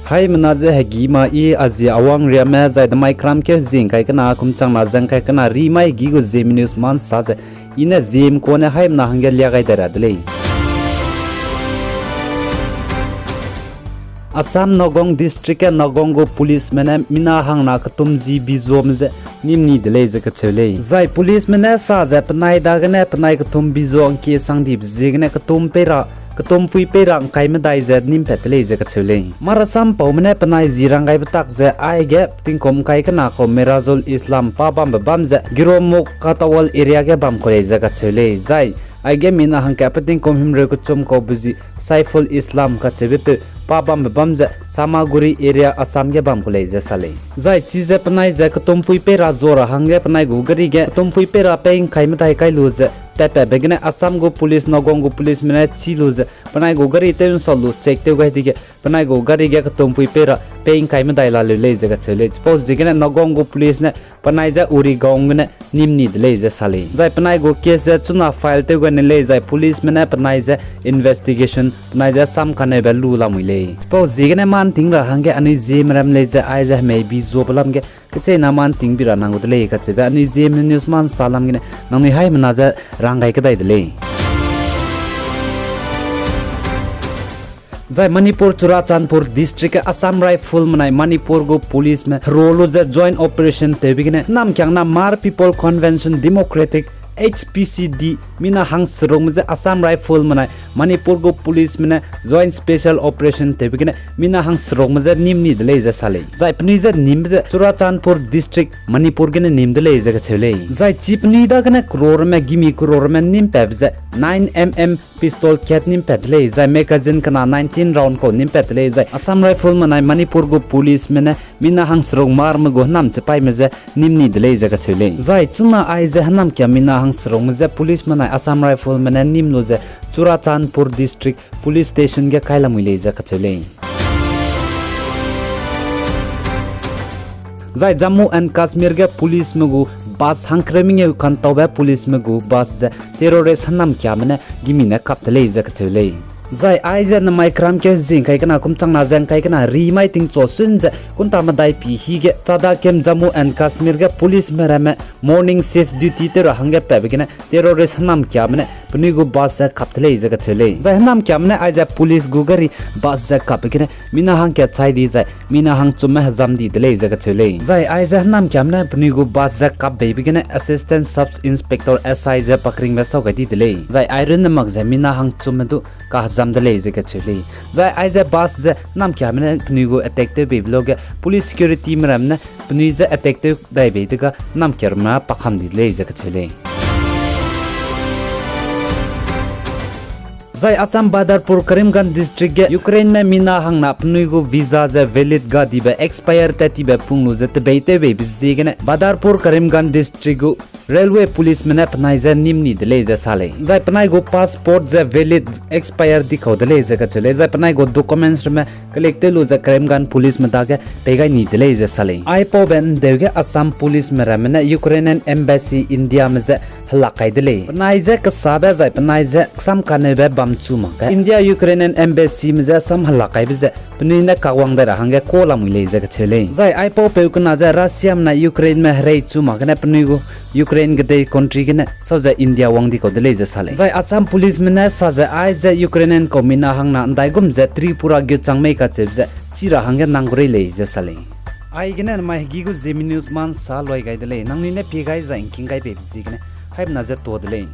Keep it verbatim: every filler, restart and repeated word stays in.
Haimena ze hegî ma i a zie Awang Riame, zai demai kram ke zing kai kena kum changna zeng kai kena rimai hegî gu Zeme News ma nsa ze i ne Zeme kane haimena hangge lia gai dai ra de lei. Assam Nagaon District ge Nagaon gu policeme ne mina hangna ketum zi bizuame ze nîm ni de lei ze kacheu lei. Zai policeme ne sa ze penai dagene penai ketum bizu ngkie sangdibe ziegene ketum pui pei ra ngkai medai ze nîm pat de lei ze kacheu lei. Marasam paume ne penai zi rang gaibe tak ze aige tingkum ngkai kena kau Mirazul Islam pa bambe bam ze Giromukh Katawal area ge bam ku lei ze kacheu lei. Zai aige mina hangkatpe tingkum himreu kechum kau be zi Saiful Islam kacheubepeu pa bambe bam ze Samaguri area Assam ge bam ku lei ze sa lei. Zai chize penai ze ketum pui pei ra zu ra hangge penai gu gari ge ketum pui pei ra pei ngkai medai kai lu ze tatpatbe gene Assam gu police, Nagaon gu policeme ne chî lu ze penai gu gari tew nsau lu check tew gai dege penai gu gari ge ketum pui pei ra pei ngkai medai la leu lei ze kacheu lei. Chipau ziegene Nagaon gu police ne penai je Urigaon gene nîm ni de lei ze sa lei. Zai penai gu case ze chuna file tew gai ne lei, zai policeme ne penai ze investigation, penai ze sam kaneube lu lamui lei. Chipau ziegene mâ nting ra hangge anui Zeme ram lei ze aize hemei bizuabe lam ge kecheîna mâ nting bi ra nang gu de lei kacheube anui Zeme News ma nsa lam gene nangnui haimena ze rang gai kedai de lei. Zai Manipur Churachandpur District ge Assam Riflesme nai Manipur gu policeme hero lu ze joint operation tewbe gene namkiangna Hmar People Convention Democratic, H P C D, mina hangserukme je Assam Riflesme nai Manipur gu policeme ne joint special operation tewbe gene mina hangserukme je nîm ni de lei ze sa lei. Zai penui je nîmbe ze Churachandpur District, Manipur gene nîm de lei ze kacheu lei. Zai chi penui dagene croreme, gimi croreme nîm patbe ze nine M M pistol kat nîm pat de lei, zai magazine kena nineteen round kau nîm pat de lei, zai Assam Riflesme nai Manipur gu policeme ne mina hangseruk Hmarme gu hênam chipaîme je nîm ni de lei ze kacheu lei. Zai chuna aize hênamkia mina hangserukme je policeme nai Assam Riflesme ne nîm lu ze Churachandpur District Police Station ge kai lamui lei ze kacheu lei. Zai Jammu and Kashmir ge policeme gu bus hangkereu mengeu kantaube policeme gu bus ze terrorist hênamkiame ne gimi ne kap de lei ze kacheu lei. Zai aize namai kram ke zing kai kena kum changna zeng kai kena rimai tingchu sun ze kunta medai pi hige Chadakem Jammu and Kashmir ge policeme ramme morning shift duty tew ra hangge patbe gene terrorist hênamkiame ne penui gu bus ze kap de lei ze kacheu lei. Zai hênamkiame ne aize police gu gari bus ze kapbe gene mina hangkat chai di zai mina hangchumme hezam di de lei ze kacheu lei. Zai aize hênamkiame ne penui gu bus ze kap beibe gene Assistant Sub Inspector S I ze pakringbe sau gai di de lei. Zai airunne mak ze mina hangchumme du kahezam de lei ze kacheu lei. Zai aize bus ze hênamkiame ne penui gu attack tew beibe luge police securityme ramme ne penui je attack tew dai bei dega hênamkiame pakam di de lei ze kacheu lei. Zai Assam Badarpur Karimganj District ge Ukraineme mina hangna penui gu visa ze valid ga dibe expire tat tibe pung lu ze tebei tew beibe ziegene Badarpur Karimganj District gu railway policeme ne penai je nîm ni de lei ze sa lei. Zai penai gu passport ze valid expire di kau de lei ze kacheu lei. Zai penai gu documents ramme collect tew lu ze Karimganj policeme dage pei gai ni de lei ze sa lei. Aipaube ndeu ge Assam policeme ramme ne Ukrainian embassy Indiame je helak kai de lei. Penai je kesabe zai penai je sam kaneube bam chu mak ge India Ukrainian embassyme je sam helak kaibe ze penui ne kawang dai ra hangge ka lamui lei ze kacheu lei. Zai aipaupeu kena ze Russiame nai Ukraineme herei chu mak gene penui gu Ukraine kedei country gene sau ze India wang di kau de lei ze sa lei. Zai Assam policeme ne sa ze aize Ukrainian kau mina hangna ndaigum ze Tripura ge chang mei kacheube ze chi ra hangge nang gu rei lei ze sa lei. Aigene namai hegî gu Zeme News ma nsa luai gai de lei. Nangnui ne pie gai zai ngking gai beibe ziegene haimena je to de lei.